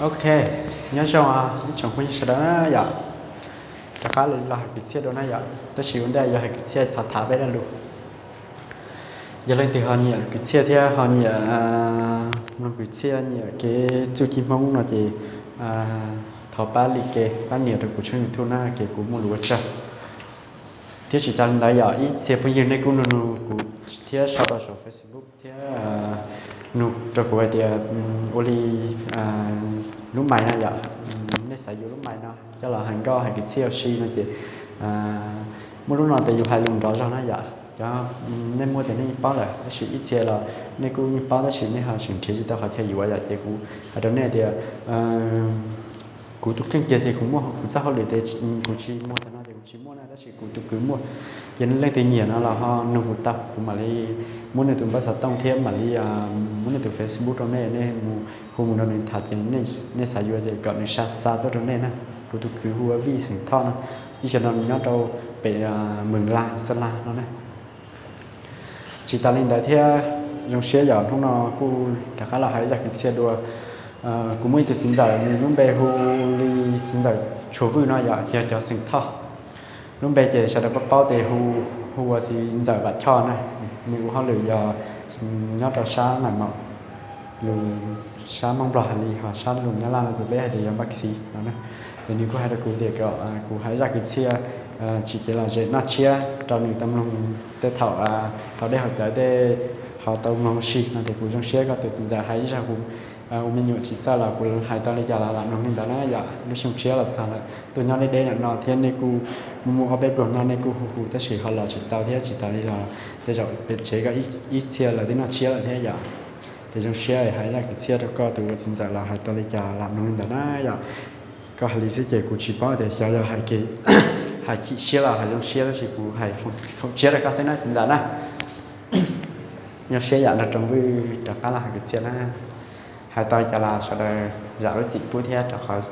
Ok, nyob zoo ib tsoom phooj ywg sawv daws na yom. Rov qab los hais kwv txhiaj dua na yom, tab sis ua ntej yuav hais kwv txhiaj thov tham peb lo lus. Yog leej twg ho nyiam kwv txhiaj thiab ho nyiam mloog kwv txhiaj, nyiam kev txuj ci Hmoob no ces thov pab like, pab nias rau kuv tshooj YouTube na, ces kuv muaj lus ua tsaug. Thiab tsis tas li ntawd yom, ib txhia phooj ywg nej kuj nug nug kuv thiab sau rau saum Facebook thiab nug rau kuv hais tias ua li lub mais no yom, nej xav yuav lub mais no coj los hais nkauj hais kwv txhiaj ua si no ces muaj lub no tias yus hais lus nrov zog na yom. Cov nej muaj tias nej yeej paub lawm, tab sis ib txhia los nej kuj yeej paub tab sis nej ho tseem nrhiav tsis tau qhov chaw yuav yom, ces kuv hais rau nej tias kuv tus kheej kiag ces kuv muaj kuv txoj hauj lwm ces kuv tsis muag tag no ces kuv tsis muaj na, tab sis kuv tus kwv muaj. Ces leej twg nyiam no los ho nug kuv tau, kuv mam li muab nws tus npawb xov tooj thiab mam li muab nws tus Facebook rau nej, nej mus hu mus nrog nws tham ces nej xav yuav ces kom nws xa xa tuaj rau nej na. Kuv tus kwv hu ua Vij xeem Thoj no, ib zaug no nws nyob rau pem Mws Laj Xab Laj no na. Tsis tas li ntawd thiab, zoo siab yom, hnub no kuj rov qab los hais zaj kwv txhiaj dua. Kuv muaj ib tug txiv ntxawm, nws lub npe hu li txiv ntxawm Tshuas Vwj no yom, yog cov xeem Thoj. Lub npe ces sawv daws paub paub tes hu hu ua txiv ntxawm Vam Choj na. Nws ua hauj lwm yog nyob rau sab Nam Mom, lus sab Hmoob Nplog hais li, ho sab lus Nyab Laj no ces peb hais tias yog npaj xiv no na. Ces nws kuj hais rau kuv tias kom kuv hais zaj kwv txhiaj tsim kev lom zem noj tshiab rau nws tau mloog tej thaum haus dej haus cawv tej, ho tau mloog ua si no ces kuv zoo siab koj tus txiv ntxawm hais ib zaug kuv ua me nyuam tsis txawj los kuv hais tau li cas los lam mloog li ntawd na yom. Lub xyoo tshiab los txog lawm, tuaj nyob deb deb no thiab nej kuj muaj muaj ob peb pluag no nej kuj hu hu tab sis ho los tsis tau thiab, tsis tas li los tej zaum pem tsev koj ib txhia lawv twb noj tshiab lawm thiab yom. Ces zoo siab hais zaj kwv txhiaj rau koj tus ua txiv ntxawm los hais tau li cas los lam mloog li ntawd na yom. Koj hais li xwb ces kuv tsis paub tias xyov yog hais kev hais chim siab los hais zoo siab, tab sis kuv hais foom tsiab rau koj xwb na txiv ntxawm na. Nyob siab yam nrog Rooj Vwj rov qab los hais kwv txhiaj na. Hais tau li cas los sawv daws zam lub txim pub thiab rau qhov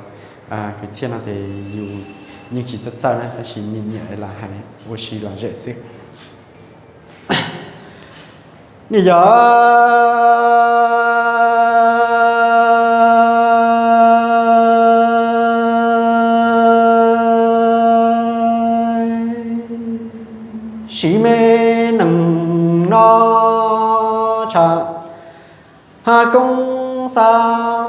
kwv txhiaj no ces yus yeej tsis txawj txawj na, tab sis nyiam nyiam los hais ua si lom zem xwb. Nws yog siv me nees no tshaj, ha koob xa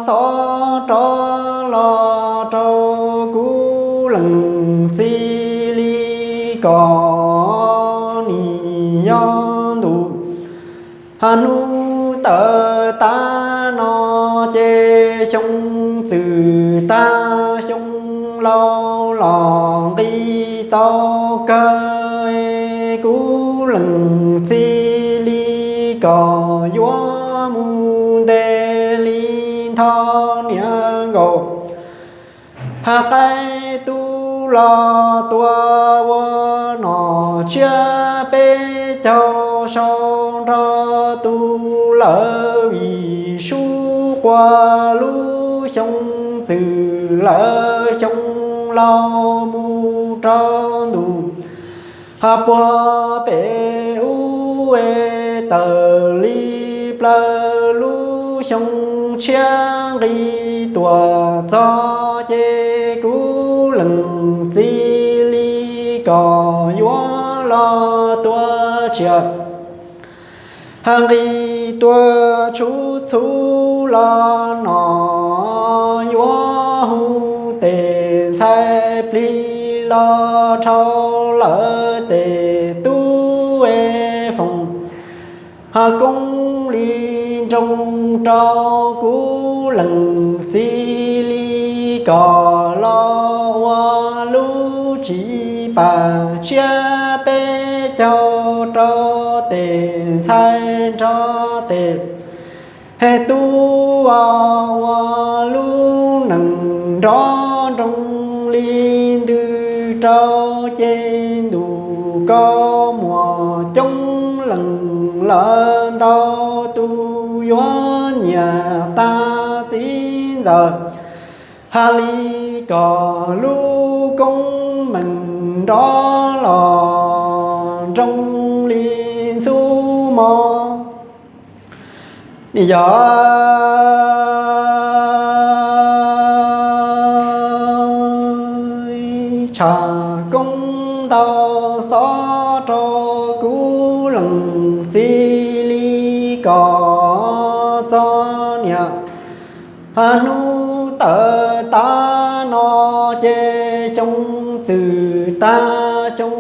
xov rov los rau kuv leej txiv li kom nim yog ntuj ha hnub tawm tas no ces xyoo txwm tag xyoo laus los nqis tau kawg kuv leej txiv li kom yuav mus ntev li nthov niam nkaus. Ha qaib tub los tua ua nom tshiab peb caug sau nrog tus lawm vim sub qua lub xyoo txwm lawm xyoo laus mus rau ntuj ha puag pem ub es tawm li plaws lub xyoo tshiab nqis tuaj txog ces kuv leej txiv li kom yuav los tua tsiaj ha nqis tuaj tshub txhuv los no yuav hu tes ntxhais plig los dhau lawm tes tub es foom ha koob li nroo rau kuv leej txiv li kom los ua lub tsis pas tshiab peb caug rau tes ntxhais nrog tes he tub ua lub neej nrov nroo li ntws rau ces ntuj kaub muaj coob leej lawm ntau tus yuav nyiam tas txiv ntxawm ha li kom lub koob meej nrov los nroo li ntxub mov. Nws yog tshav koob ntau xob rau kuv leej txiv li kom txog niam hnub tawm tav no ces xyoo txwm tag xyoo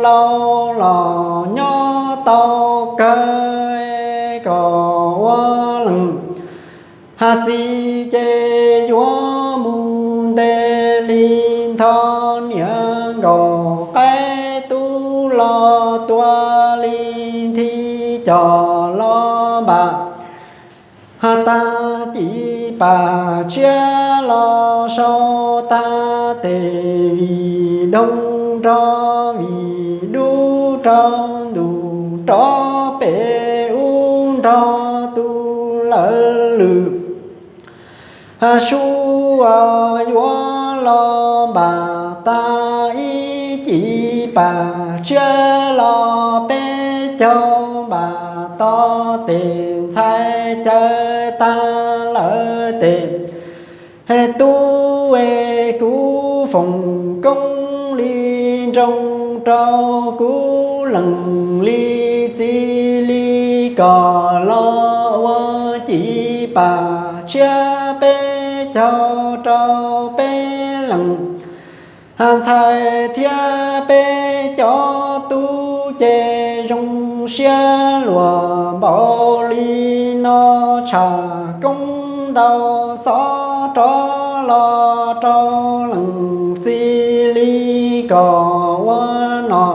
laus los nyob tau kawg kom ua leej txiv ces yuav mus ntev li nthov niam nkaum qaib tub los tua li nthi coj los npam tag ci pam tshiab los sau tag tes vim doog nrog vim dub rau ntuj rov pem ub nrog tus lawv lwm suab yuav los npam tag ib ci pam tshiab los peb caug npam tog tes ntxhais caw tag lawv tes tub es kuv foom koob li nroo rau kuv leej li txiv li kom los ua ci pam tshiab peb caug rau peb leej ntxhais thiab peb cov tub ces zoo siab luag npaum li no tshav koob ntau xob rov los rau leej txiv li kom ua no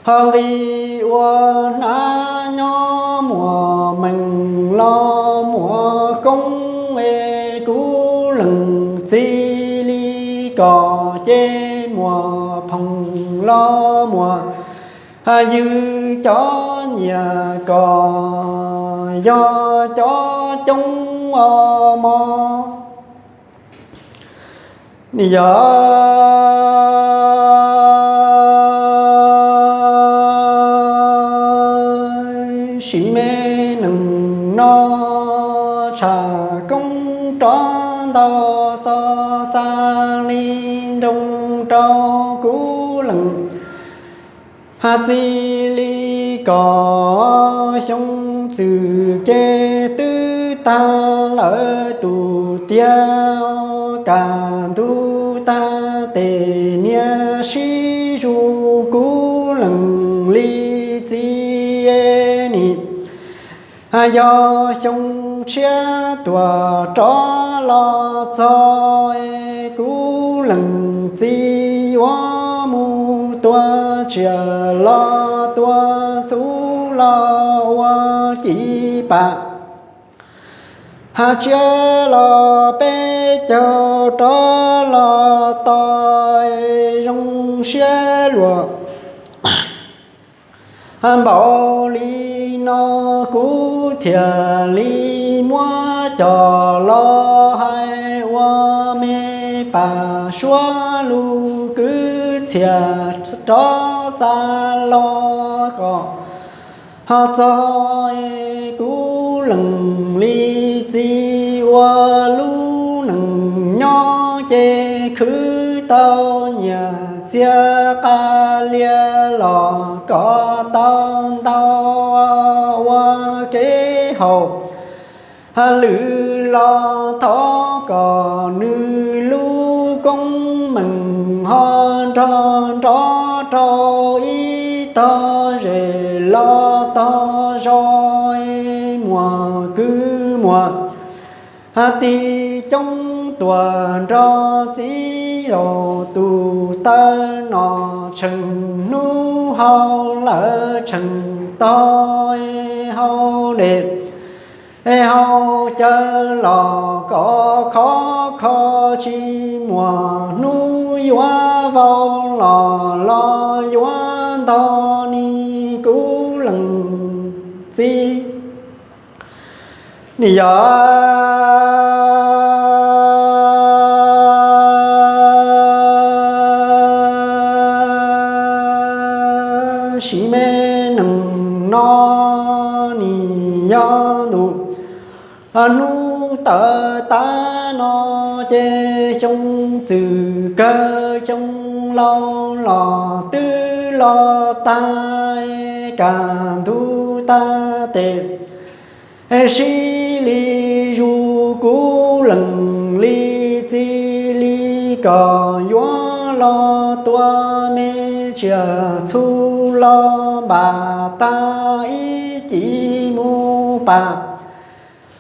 ho nqis ua hnab nyob muaj meej los muaj koob es kuv leej txiv li kom ces muaj phooj los muaj ywg cov nyiam kom yog cov coob os mog. Yog sim me neej no tshav koob rov ntau xov xa li nroo rau kuv leej txiv li kom xyoo txwm ces twb tag lawm tus tiag, kaj ntug tag tes niam sib zuj kuv leej li txiv nim yog xyoo tshiab tuaj rov los txog es kuv leej txiv yuav mus tua tsiaj los tua xub los ua ci pam tshiab los peb caug rov los tog es zoo siab luag npaum li no kuv thiaj li muab coj los hais ua me pam suab lus kwv txhiaj rov xa los kom ho txog es kuv leej li txiv ua lub neej nyob ces khwv tau nyiaj txiag qab lias los kom tau ntau ua kev haum lwm los thov kom nws lub koob meej ho nrog nrov rau ib tog zes los tog zos muaj kwv muaj tij coob tuaj nrog txiv yaus tus taw no tsheej hnub hau lawm tsheej tog hau dej hau cawv los kom khov kho tsis muaj hnub yuav vau los los yuav ntog ni kuv leej txiv. Nws yog sim me neej no nws yog ntuj hnub tawm tav no ces xyoo txwm kawg xyoo laus los twb los tag, kaj ntug tag tes sib li zus, kuv lees li txij li kom yuav los tua me tsiaj txhu los npam tag ib ci mus pam.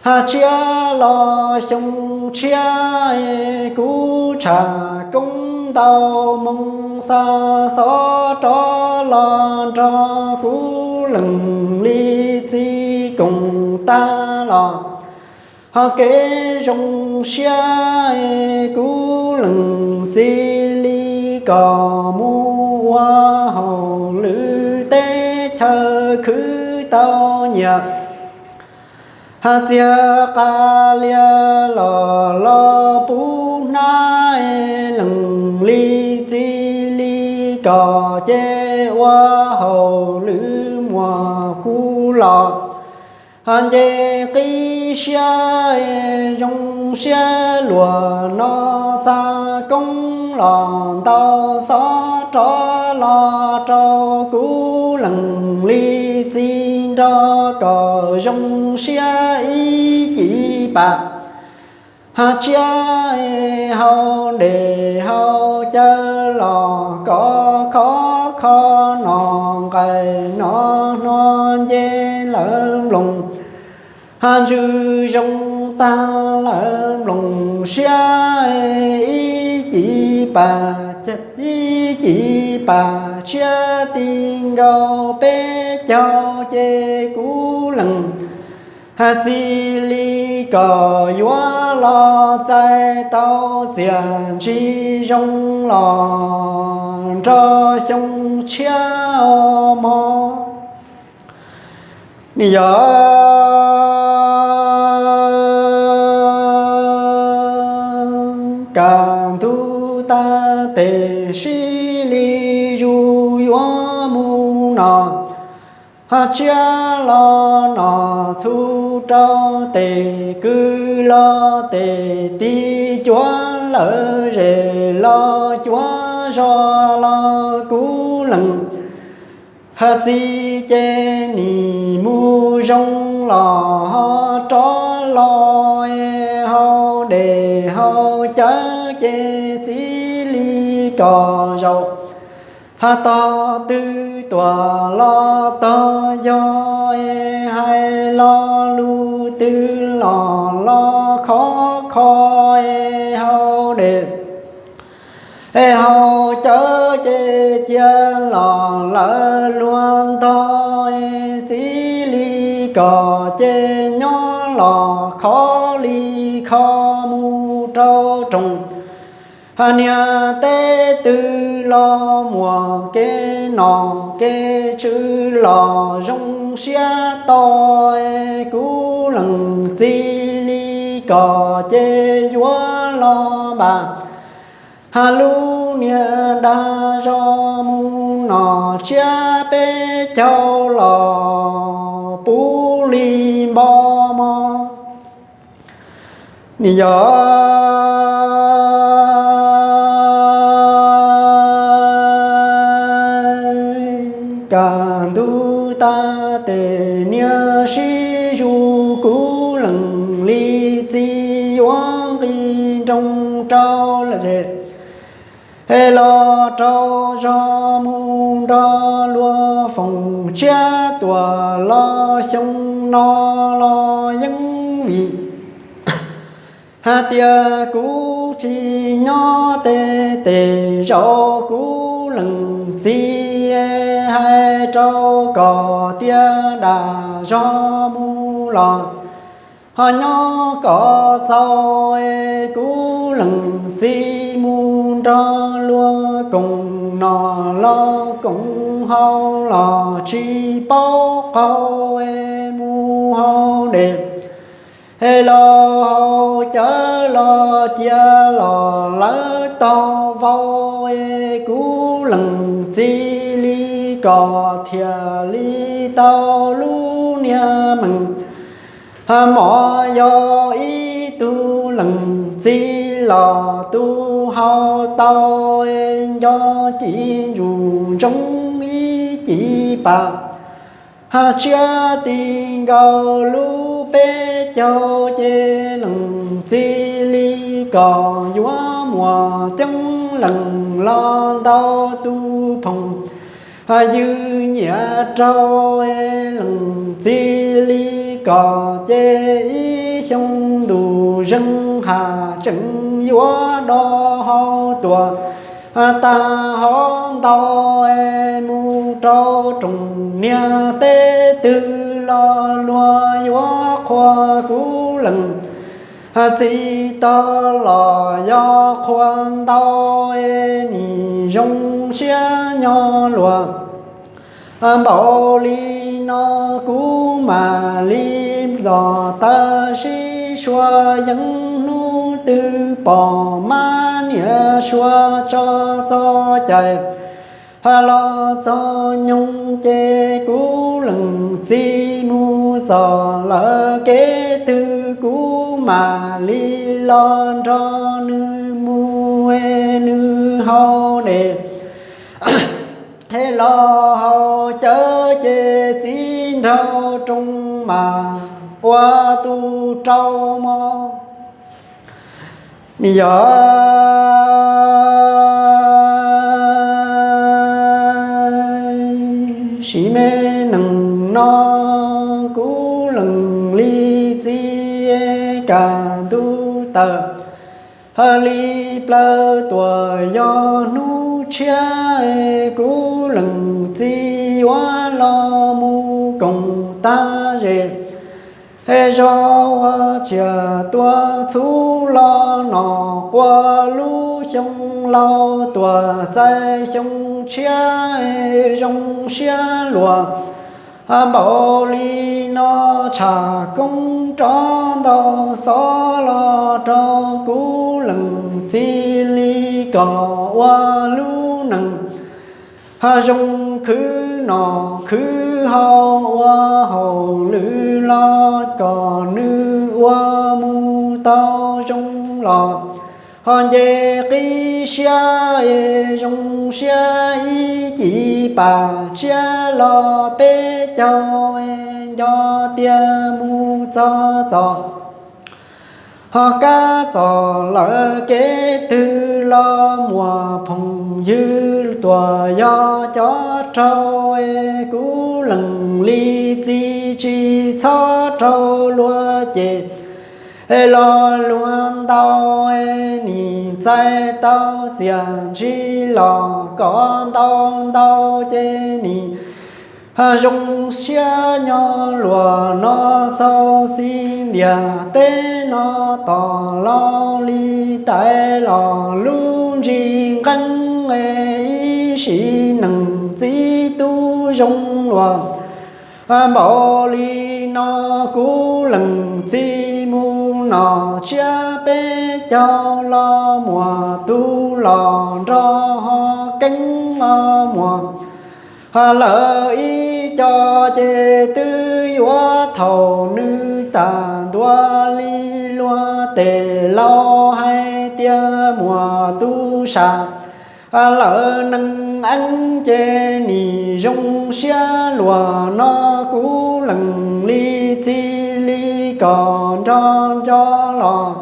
Hais tsiab los xyoo tshiab, kuv tsham koob ntau moo xa xov rov los nrog kuv lees li txij koom tag los ho kev zoo siab, kuv lees txij li kom mus ua hauj lwm teb chaws khwv tau nyiaj. Hais txiag qas lias los los pub hnab, lees li txij li kom ces ua hauj lwm muaj kuv los. Hais nce qib siab, zoo siab luag no xa koob los ntau xov rov los rau kuv lees li txij nrog kom zoo siab ib ci pam. Hais tsiab hau dej hau cawv los kov khov kho, no nqaij no hno nce lawv nploos. Hais ntswg zoo tag lawv nploos siab, ib ci pam, ib ci pam tshiab ti nkaus peb caug ces kuv lees hais txij li kom yuav los txais tau txiaj ntsig zoo los nrog xyoo tshiab os mog. Nws yog kaj ntug tag tes sib li zus yuav mus no, hais tsiab los no txhub rau tes kwv los tes tij, cuav lawm zes los cuav zos los kuv lees hais txij ces nim mus zoo los ho rov los, hau dej hau cawv ces txij li kom zaum. Hais tog twg tuaj los tog yog, hais lo lus twg los los khov kho, hau dej hau cawv ces cia los lawv luag ntog, txij li kom ces nyob los khov li kho mus rau roos. Hais niag teb twg los muaj kev nom kev tswv los zoo siab to, kuv lees txij li kom ces yuav los npam. Hais lub niag dag zog mus no tshiab peb caug los puv li npo mog. Nws yog kaj ntug tag tes niag sib zus kuv lees li txij yuav nqis nroos rau lawm zes. Es los rau zog mus nrog luag foom tshiab tuaj los xyoo no los yeej vim hais tias kuv tsis nyob tej tes zaum kuv lees txij hais rau kom tias dag zog mus los ho nyob kom txaus, kuv lees txij mus nrog luag koom noj los koom haus los tsis paub qaug, mus haus dej los haus cawv los cia los lawv tog vau, kuv lees txij li kom thiaj li tau lub niag meej. Hais mov yog ib tug lees txij los tus hau tau, nco ci ntsuj ntsoov ib ci pas, ha tsiab ti nkaus lub peb caug ces lees txim li kom yuav muaj coob lees los ntau tus phooj ywg nyiam rau, lees txim li kom ces ib xyoo ntuj zeeg ha tseem yuav do hau tuaj tag hov ntau, mus rau rooj niag teb twg los luag yuav qhuas kuv lees txim tag los yog qhuas ntau, nim zoo siab nyob luag. Npaum li no kuv mam li los tawm sib sua yeeb hnub twg pom mab niam sua tso txog cai los txog nyoog ces kuv lees txim mus txog lawm kev twg kuv mam li los nrog nws mus nws hau dej los hau cawv ces txiv nraug rooj mas ua tus rau mov. Yog sim me neej no kuv lees li txiv kaj ntug tawm hawv li plawv tuaj yog hnub tshiab, kuv lees txiv yuav los mus koom tag zes zog ua tsiaj tuaj txhuv los no quaj lub xyoo laus tuaj txais xyoo tshiab, zoo siab luag npaum li no tshaj koob rov ntau xov los rau kuv lees txim li kom ua lub neej zoo khwv noj khwv haus ua hauj lwm los kom nws ua mus tau zoo los ho nce qib siab, zoo siab ib ci pas tsiab los peb caug, nco tias mus txog txog ho kab txog lawm kev twg los muaj phooj ywg tuaj yog cov raug, kuv lees li txiv tsis txhob raug luag ces los luag ntau, nim txais tau txiaj ntsig los kom ntau ntau ces nim zoo siab nyob luag no xaus xis ntiag teb no tos laus li tais los lub ntsig nqeeb, ib sim neej txiv tub zoo luag npaum li no kuv lees txim mus noj tsiab peb caug los muaj tus los nrog ho keeb o muaj lawm ib co ces twb yuav thaum nws tag ntua li luag tej laus hais tias muaj tus sam lawm neeg eeb ces nim zoo siab luag no kuv lees li txi li kom nrog nco los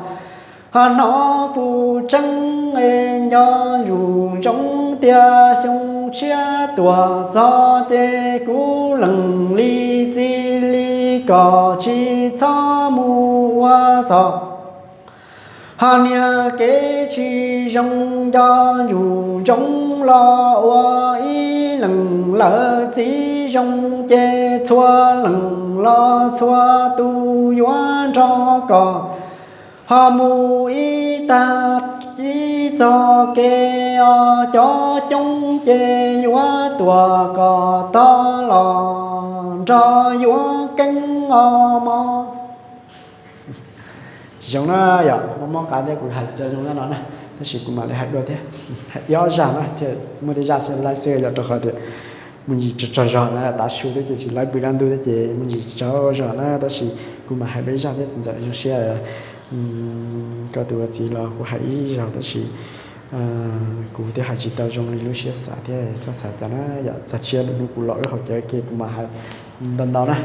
hnov puas tseeb es nco ntsuj ntsoov tias xyoo tshiab tuaj txog ces kuv lees li txi li kom tsis txhob mus ua txog ho niag kev tsis zoo nco ntsuj ntsoov los ua ib leeg lawm txiv zoo ces txhua leej los txhua tus yuav nrog koj ho mus ib tag ib txoj kev os cov coob ces yuav tuaj koj tog los nrog yuav keeb os mog. Tsis zoo na yom, mob mob qab thiab kuv hais tsis tau zoo zaj no na, tab sis kuv mam li hais dua thiab, hais ib ob zaj na thiaj muaj tej zaj xwb laib xwb yom, rau qhov tias me ntsis tsaug tsaug zog na, tav su thiab ces tsis laib pw dab ntub thiab ces me ntsis tsaug zog na, tab sis kuv mam hais dua ib zaj thiab txiv ntxawm zoo siab koj tus ua txiv los kuv hais ib zaj tab sis Kuv twb hais tsis tau zoo li lub siab xav thiab, txhob xav cas na yom. Txog tshiab lwm hnub kuv los wb haus cawv ua ke kuv mam hais ntau ntau na.